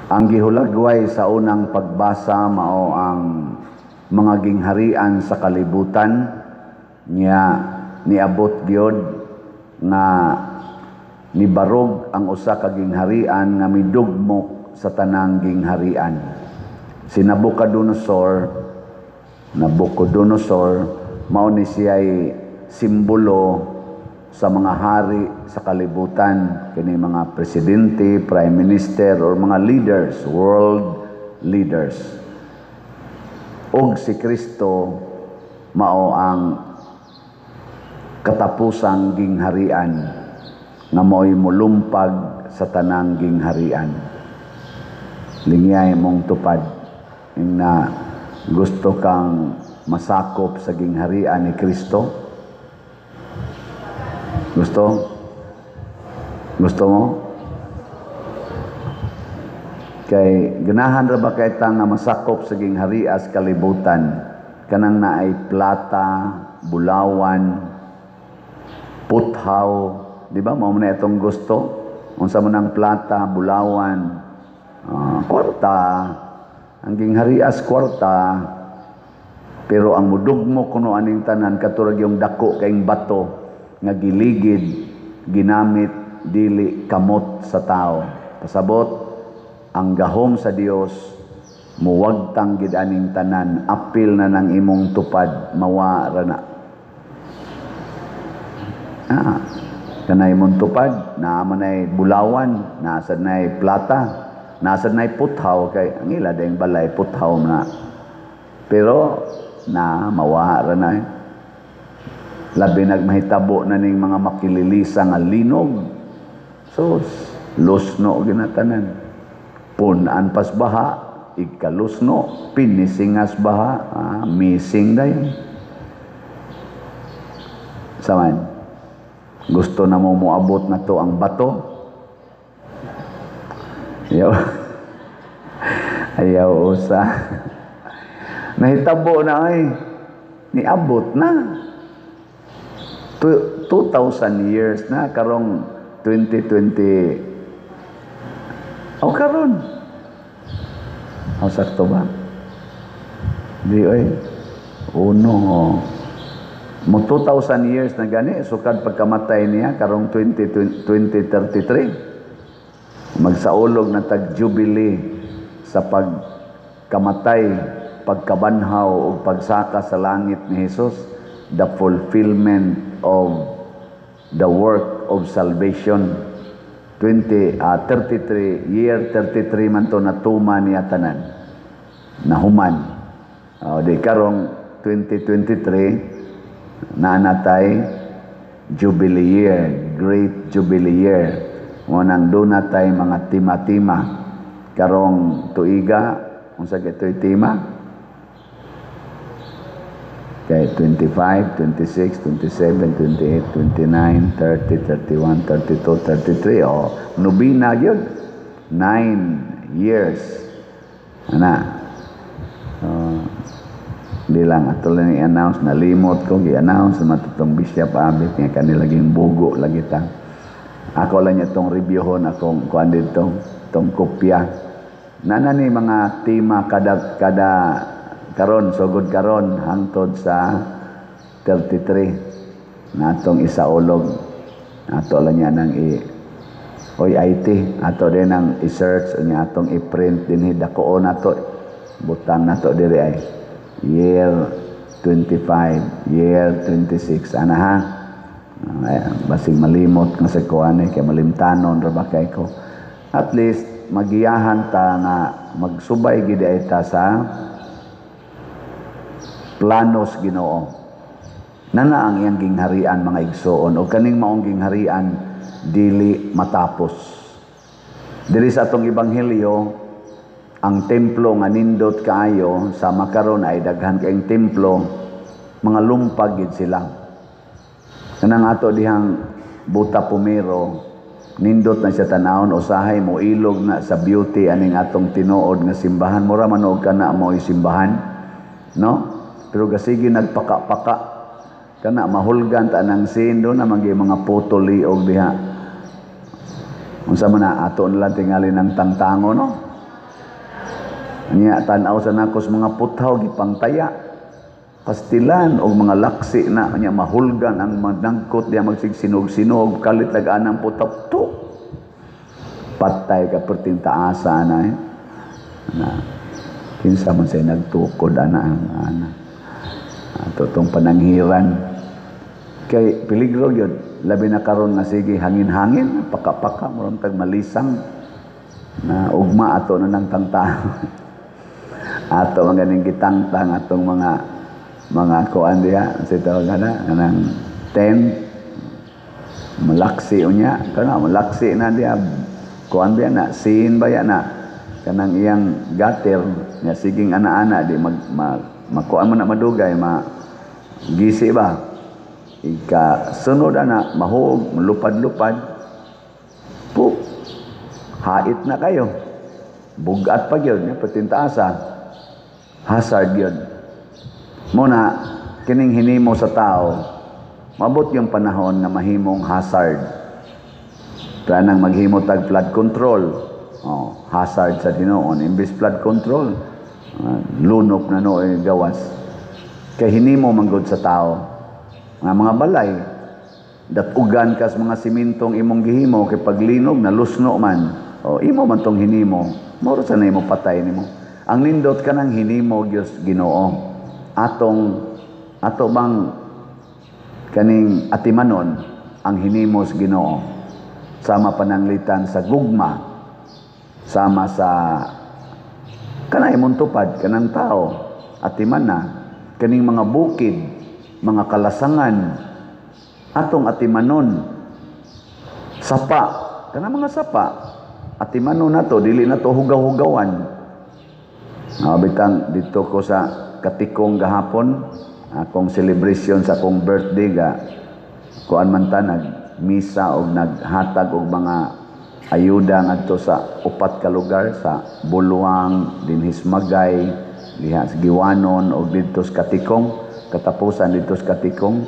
Ang gihulagway sa unang pagbasa mao ang mga gingharian sa kalibutan niya. Niabot gyud nga nibarog ang usa ka gingharian nga midugmok sa tanang gingharian. Si Nabucodonosor, Nabucodonosor mao ni siya'y simbolo sa mga hari sa kalibutan, kini mga presidente, prime minister or mga leaders, world leaders. Og si Kristo mao ang katapusang gingharian nga mao'y mulumpag sa tanang gingharian. Lingyay mong tupad na gusto kang masakop sa gingharian ni Kristo. Gusto? Gusto mo? Kay ganahan ra ba kay ta nga masakop sa gingharias kalibutan, kanang naay plata, bulawan, puthaw, di ba? Mao man na itong gusto. Unsa man ang plata, bulawan, kwarta. Ang gingharias kwarta. Pero ang mudugmo kuno aning tanan katurag yung dako kaing bato nga giligid, ginamit dili kamot sa tao. Pasabot, ang gahom sa Dios muwagtang gid aning tanan, apil na ng imong tupad, mawa ra na. Kanay imong tupad, naa man nay bulawan, naa sad nay plata, naa sad nay puthaw, kay ang ila dayong balay puthaw na. Pero na mawa ra na. Labi nagmahitabo na ning mga makililisa nga linog. So, lusno ginatanan. Punan pas baha, ikalusno, pinisingas baha, missing dayon. Saman, gusto na mo moabot na to ang bato? Ayaw. Ayaw usa. Nahitabo na ay. Niabot na. 2,000 years na karong 2020. O karon. O sakto ba? Di oy. Uno. Oh. Mo 2,000 years na gani sukad pagkamatay niya karong 2033. Magsaulog na tag jubilee sa pagkamatay, pagkabanhaw ug pagsaka sa langit ni Jesus, the fulfillment of the work of salvation. 20 33 year 33 man to natuma niya tanan. Nahuman. Di karong 2023 naa natay Jubilee year, Great Jubilee year. Mo nang doon natay mga tema-tema karong tuiga. Unsa kay to'y tema? Kay 25, 26, 27, 28, 29, 30, 31, 32, 33. O, nobina yun. 9 years. Ana. Di lang ato lang i-announce, nalimot ko gi-announce sa matutong Bishop Abit nga kanila laging bugo lagi ta. Ako lang niya tong reviewhon akong kuan dito, tong kopya. Nana ni mga tema kada kada karon, sugod karon hangtod sa 33 na atong isaulog. Ato lang niya nang i oy IT ato din ang i-search niya, atong i-print dinhi, dakoon nato, butang nato diri ay year 25, year 26, ana ha. Ay, basig malimot nga sa kuan eh, kay malimtanon ra ba kay ko. At least magiyahan ta nga magsubay gid ay ta sa planos Ginoo. Nana ang iyang gingharian, mga igsoon, o kaning maong gingharian dili matapos. Diri sa atong ebanghelyo, ang templo nga nindot kaayo, sa makaron ay daghan kaayong templo, mga lumpag gid sila. Kanang ato dihang Buta Pumero, nindot na siya tanawon, usahay mo ilog na sa beauty aning atong tinuod nga simbahan. Mura man og kana mo'y simbahan, no? Pero gasigi nagpaka-paka kana, mahulgan ta nang sin do na magi mga photo liog diha. Unsa man na ato na lang tingali ng tangtango, no? Nya tan-aw sa nako sa mga puthaw gipangtaya. Pastilan og mga laksi na nya mahulgan ang manangkot diya, magsigsinog-sinog kalit lag anang puthaw to. Patay ka perting taasa na eh. Na kinsa man say nagtukod ana ang ana. Ato tong pananghiran kay peligro gyud, labi na karon nga sige hangin-hangin, paka-paka, murag tag malisang na ugma ato na nang tangtang ato mga ning gitangtang atong mga kuan diha sa tawag ana kanang tent. Malaksi unya kana, malaksi na diha, kuan biya na, sin baya na kanang iyang gutter nya, siging ana-ana di mag, mag makuan man na, madugay ma gisi ba, ika sunod ana mahug, malupad-lupad po, hait na kayo, bugat pa gyud nya patintaasa, hazard gyud muna kining hinimo sa tao. Mabot yung panahon nga mahimong hazard. Kaya nang maghimo tag flood control, oh, hazard sa tinuon. Imbis flood control, lunok na no eh, gawas. Kay hinimo manggod sa tao. Nga mga balay, datugan kas mga simintong imong gihimo kay paglinog na lusno man. O imo man tong hinimo, moro sa na imo patay nimo. Ang nindot ka nang hinimo Dios Ginoo. Atong ato bang kaning atimanon ang hinimos Ginoo sama pananglitan sa gugma, sama sa kanay imong tupad kanang tao, atiman na kaning mga bukid, mga kalasangan, atong atimanon. Sapa, kanang mga sapa, atimanon nato, dili nato hugaw-hugawan. Bitang dito ko sa Katikong gahapon, akong celebration sa akong birthday, ga kuan man ta, nag misa og naghatag og mga ayuda ngadto sa upat ka lugar, sa Buluang, dinhis Magay, diha sa Giwanon og didto sa Katikong, katapusan didto sa Katikong.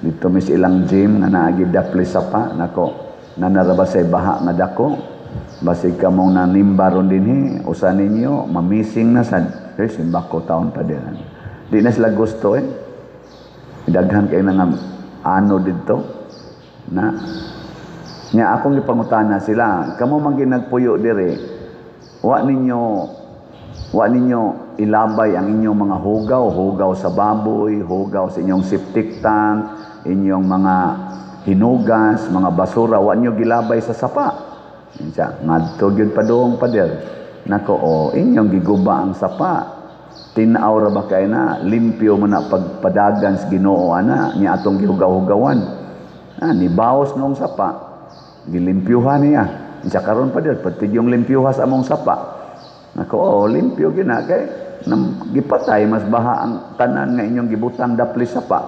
Didto mis ilang gym nga naa gid dapli sapa nako, nanara ba say baha nga dako. Basig kamong nanimba ron dinhi, usa ninyo mamising na sad. Eh, simbako taon pa din. Di na sila gusto eh. Daghan kay na nga ano didto na. Nya akong gipangutana sila, kamo man ginagpuyo dire, wa ninyo ilabay ang inyong mga hugaw, hugaw sa baboy, hugaw sa inyong septic tank, inyong mga hinugas, mga basura, wa ninyo gilabay sa sapa? Siya, ngadto gyud padung, pader. Nako, o inyong giguba ang sapa. Tinaw ra ba kay na, limpyo man na pagpadagan sa Ginoo ana, nya atong gihugaw-hugawan. Ah, nibaos noong sapa. Gilimpyuhan niya. Isa karon pa dir, pati yung limpyuha sa among sapa. Nako, oh, limpyo gina kay nam, gipatay mas baha ang tanan nga inyong gibutang dapli sapa.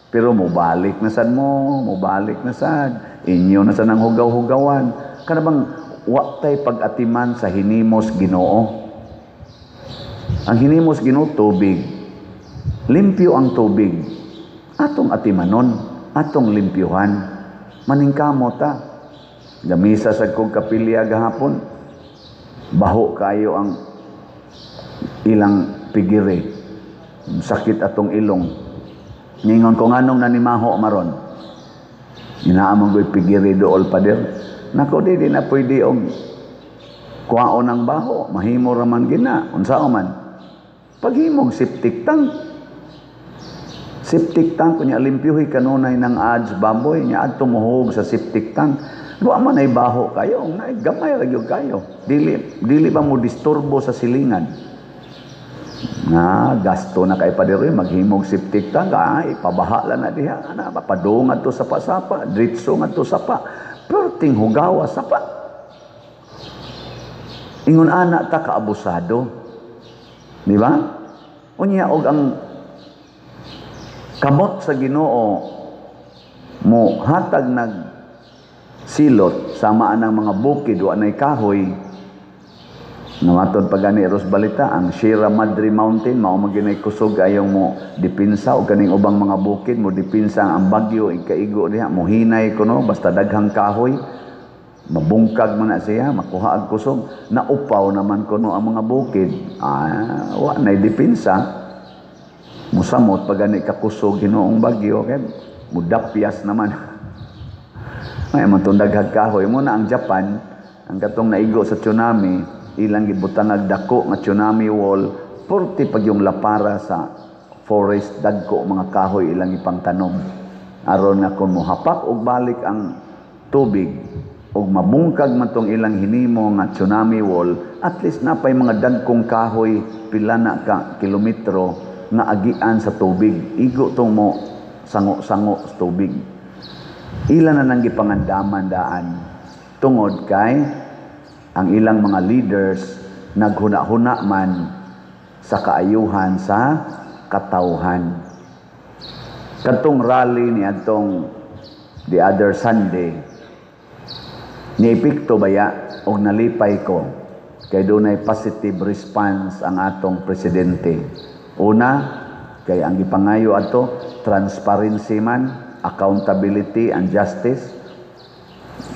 Pero mobalik na sad mo, mobalik na sad. Inyo na sad ang hugaw-hugawan. Kana bang wa tay pag-atiman sa hinimos Ginoo. Ang hinimos Ginoo, tubig. Limpyo ang tubig. Atong atimanon, atong limpyuhan. Maningkamo ta. Gamisa sa kong kapilya gahapon. Baho kayo ang ilang pigire. Sakit atong ilong. Ningon ko, nganong nanimaho maron? Inaamang ko'y pigire dool, pader. Nako, di na pwede og kuwaon ang baho. Mahimo raman gina. Unsa man? Paghimog septic tank. Septic tank kunya, limpyuhi kanunay ng ads baboy nya adto mohog sa septic tank. Wa man ay baho kayo, na gamay ra gyud kayo. Dili ba mo disturbo sa silingan? Nga gasto na kay pader maghimog septic tank, ay ipabaha lang na diha ana, papadung adto sa pasapa, dritso ngadto sapa. Perting hugawa sapa. Ingon ana ta kaabusado. Di ba? Unya og ang kamot sa Ginoo mo hatag nag silot sama anang mga bukid wa nay kahoy. Namatod pa gani ros balita ang Sierra Madre Mountain mao man ginay kusog ayong mo dipinsa og kaning ubang mga bukid mo dipinsa ang bagyo ikaigo diha, mo hinay kuno basta daghang kahoy. Mabungkag man na siya, makuha ang kusog, naupaw naman kuno ang mga bukid. Ah, wa nay depensa. Musamot pag gani kakusog hinuong bagyo kay mudapyas naman. May man tong daghag kahoy mo na ang Japan, ang katong naigo sa tsunami, ilang gibutangag dako nga tsunami wall, purti pag yung lapara sa forest, dagko mga kahoy ilang ipangtanom. Aron nga kung mohapak og balik ang tubig og mabungkag man tong ilang hinimo nga tsunami wall, at least napay mga dagkong kahoy pila na ka kilometro nga agian sa tubig. Igo tong mo sango-sango sa tubig. Ila na nang gipangandaman daan tungod kay ang ilang mga leaders naghuna-huna man sa kaayuhan sa katawhan. Kadtong rally ni adtong the other Sunday, niepekto baya og nalipay ko kay dunay positive response ang atong presidente. Una, kay ang gipangayo adto transparency man, accountability and justice.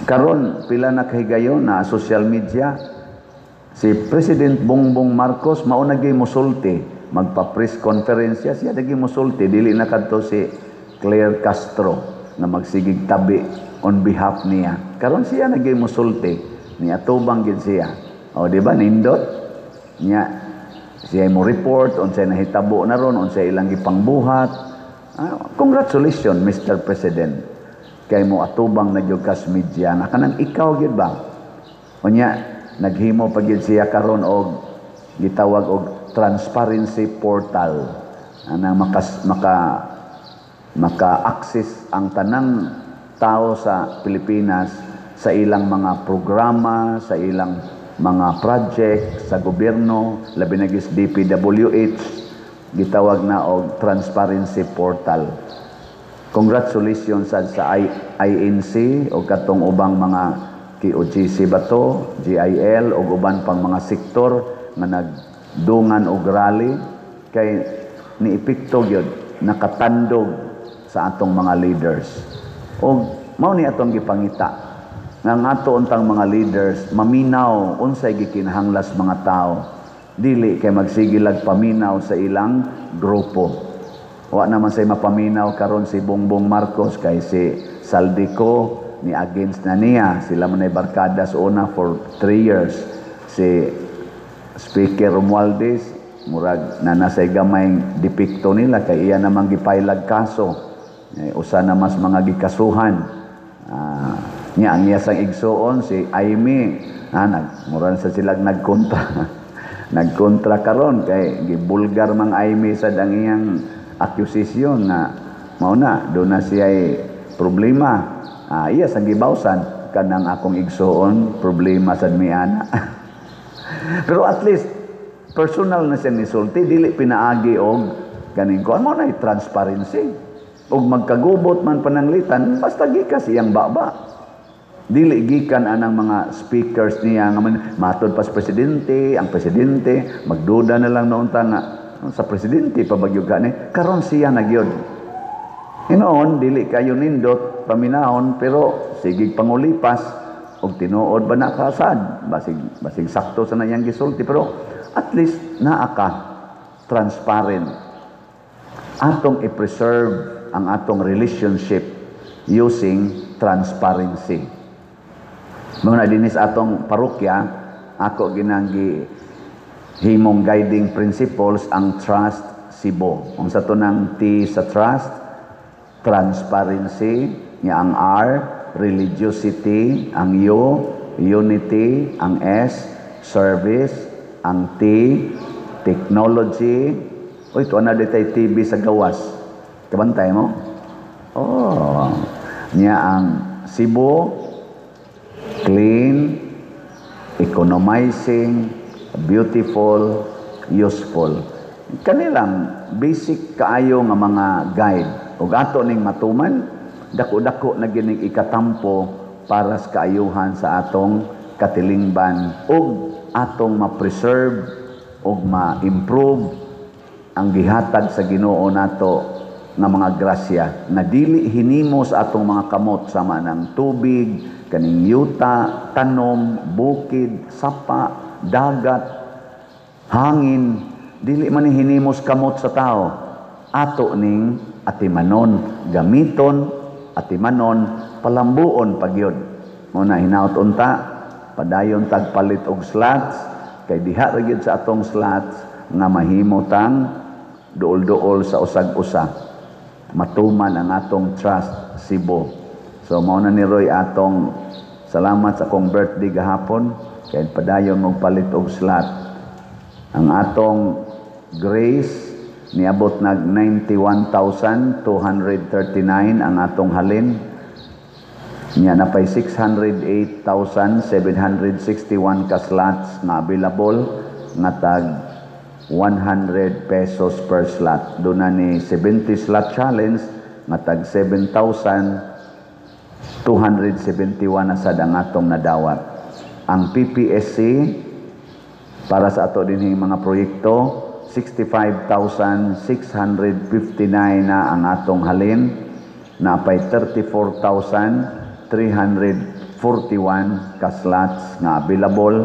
Karon pila na kahigayon na social media si President Bongbong Marcos mao na gyud mosulti, magpa-press conference siya, siya lagi mosulti, dili na kadto si Claire Castro nga magsigig tabi on behalf niya. Karon siya na gyud mosulti, niya tubang gid siya. O di ba nindot? Nya siya mo report unsay nahitabo na ron, unsay ilang gipangbuhat. Ah, congratulations, Mr. President. Kay mo atubang na gyud kas media na kanang ikaw gyud ba? Unya naghimo pa gyud siya karon og gitawag og transparency portal ana maka maka maka-access ang tanang tao sa Pilipinas sa ilang mga programa, sa ilang mga project sa gobyerno, labi na gyud sa DPWH, gitawag na og transparency portal. Congratulations sad sa INC o katong ubang mga KOJC ba to, GIL o uban pang mga sektor nga nagdungan og rally kay niepekto gyud, nakatandog sa atong mga leaders. Og mao ni atong gipangita nga ang ato untang mga leaders maminaw unsay gikinahanglas mga tao, dili kay magsigilag paminaw sa ilang grupo. Wa naman say mapaminaw karon si Bongbong Marcos kay si Zaldy Co ni against na niya, sila man ay barkada sa una for 3 years. Si Speaker Romualdez murag na nasay gamay depekto nila kay iya namang gipailag kaso, eh, usa na mas mga gikasuhan. Nya ang iya sang igsuon si Imee, nag mura sa silag nagkontra nagkontra karon kay gibulgar mang Imee sad ang iyang accusation nga mao na do na siya problema. Iya sang gibawsan kanang akong igsuon problema sad mi ana. Pero at least personal na siya nisulti, dili pinaagi og kaning kuan mo na transparency. Og magkagubot man pananglitan, basta gikas iyang baba. Dili gikan anang mga speakers niya nga man, matod pa sa presidente, ang presidente, magduda na lang noon ta nga sa presidente pa bagyog ni karon siya na gyud. Hinoon dili kayo nindot paminahon, pero sigig pangulipas og tinuod ba nakasad, basig basig sakto sa nayang gisulti, pero at least naa ka transparent. Atong i-preserve ang atong relationship using transparency. Mga dinis atong parokya, ako ginanggi himong guiding principles ang Trust Cebu. Unsa to nang T sa trust? Transparency, nya ang R, religiosity, ang U, unity, ang S, service, ang T, technology. Uy, tuwa na ditay TV sa gawas. Kabantay mo? Oh. Nya ang Cebu, clean, economizing, beautiful, useful. Kanilang basic kaayo nga mga guide. Ug ato ning matuman, dako-dako na gining ikatampo para sa kaayuhan sa atong katilingban ug atong ma-preserve ug ma-improve ang gihatag sa Ginoo nato. Nga mga grasya nga dili hinimo sa atong mga kamot, sama ng tubig, kaning yuta, tanom, bukid, sapa, dagat, hangin, dili man ni hinimos kamot sa tao. Ato ning atimanon, gamiton, atimanon, palambuon pagyud. Mao na hinaut unta padayon tagpalit og slots, kay diha ra gyud sa atong slots nga mahimo tang duol-duol sa usag-usa, matuman ang atong Trust Cebu. So mao na ni Roy atong salamat sa akong birthday gahapon, kay padayon mong palit og slot. Ang atong grace niabot nag 91,239 ang atong halin. Nya napay 608,761 ka slots nga available nga tag 100 pesos per slot. Doon na ni 70 slot challenge nga tag 7,271 na sad ang atong nadawat. Ang PPSC para sa ato dinhing mga proyekto, 65,659 na ang atong halin, napay 34,341 ka slots nga available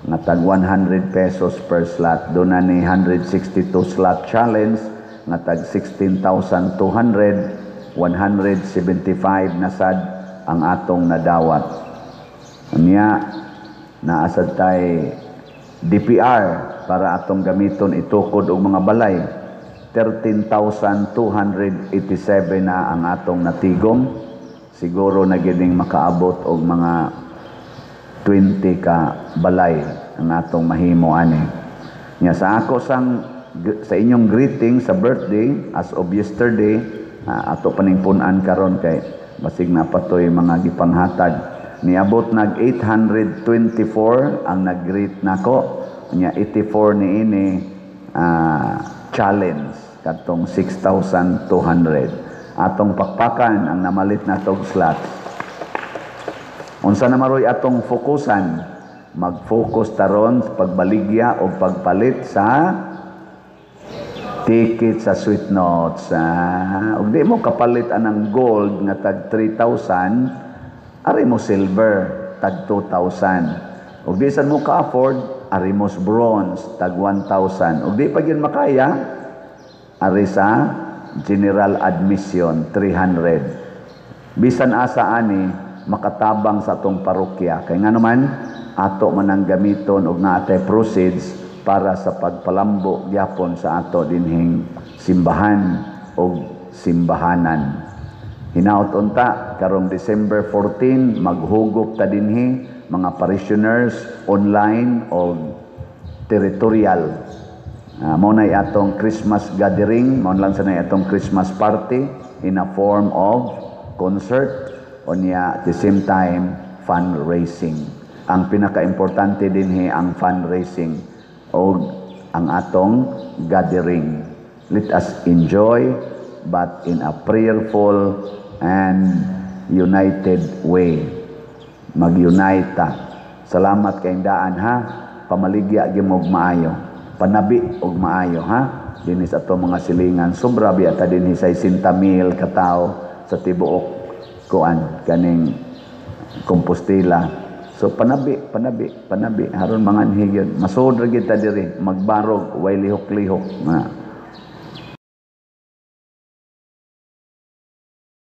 nga tag 100 pesos per slot. Doon na ni 162 slot challenge nga tag 16,200, 175 na sad ang atong nadawat. Unya naasad tay DPR para atong gamiton itukod og mga balay. 13,287 na ang atong natigom. Siguro na gining makaabot og mga 20 ka balay ang atong mahimo ani. Nya sa ako sang sa inyong greeting sa birthday as of yesterday, ato paning pun-an karon kay basig na patoy mga gipanghatag. Niabot nag 824 ang nag-greet nako. Nya 84 ni ini challenge katong 6,200. Atong pakpakan ang namalit na tog slots. Unsa na maroy atong fokusan? Mag-focus taron sa pagbaligya o pagpalit sa ticket sa Sweet Notes. Ug di mo kapalit anang gold nga tag 3,000, ari mo silver tag 2,000. Ug di sad mo ka-afford, ari mo bronze tag 1,000. Ug di pa gyud makaya, ari sa general admission 300. Bisan asa ani makatabang sa atong parokya. Kay nga naman ato man ang gamiton og naatay proceeds para sa pagpalambo gyapon sa ato dinhing simbahan og simbahanan. Hinaot unta karong December 14 maghugop ta dinhi mga parishioners online o territorial. Mao nay atong Christmas gathering, mao lang sa nay atong Christmas party in a form of concert, unya at the same time fundraising. Ang pinakaimportante dinhi ang fundraising o ang atong gathering. Let us enjoy, but in a prayerful and united way. Mag-unite ta. Salamat kayong daan ha. Pamaligya gyud og maayo. Panabi og maayo ha. Dinhi sa ato mga silingan. Sobra biya ta dinhi sa 60,000 katao sa tibuok kuan kaning Compostela. So panabi, panabi, panabi. Haron mga gyud. Masod ra gyud ta diri, magbarog, way lihok-lihok. Nga.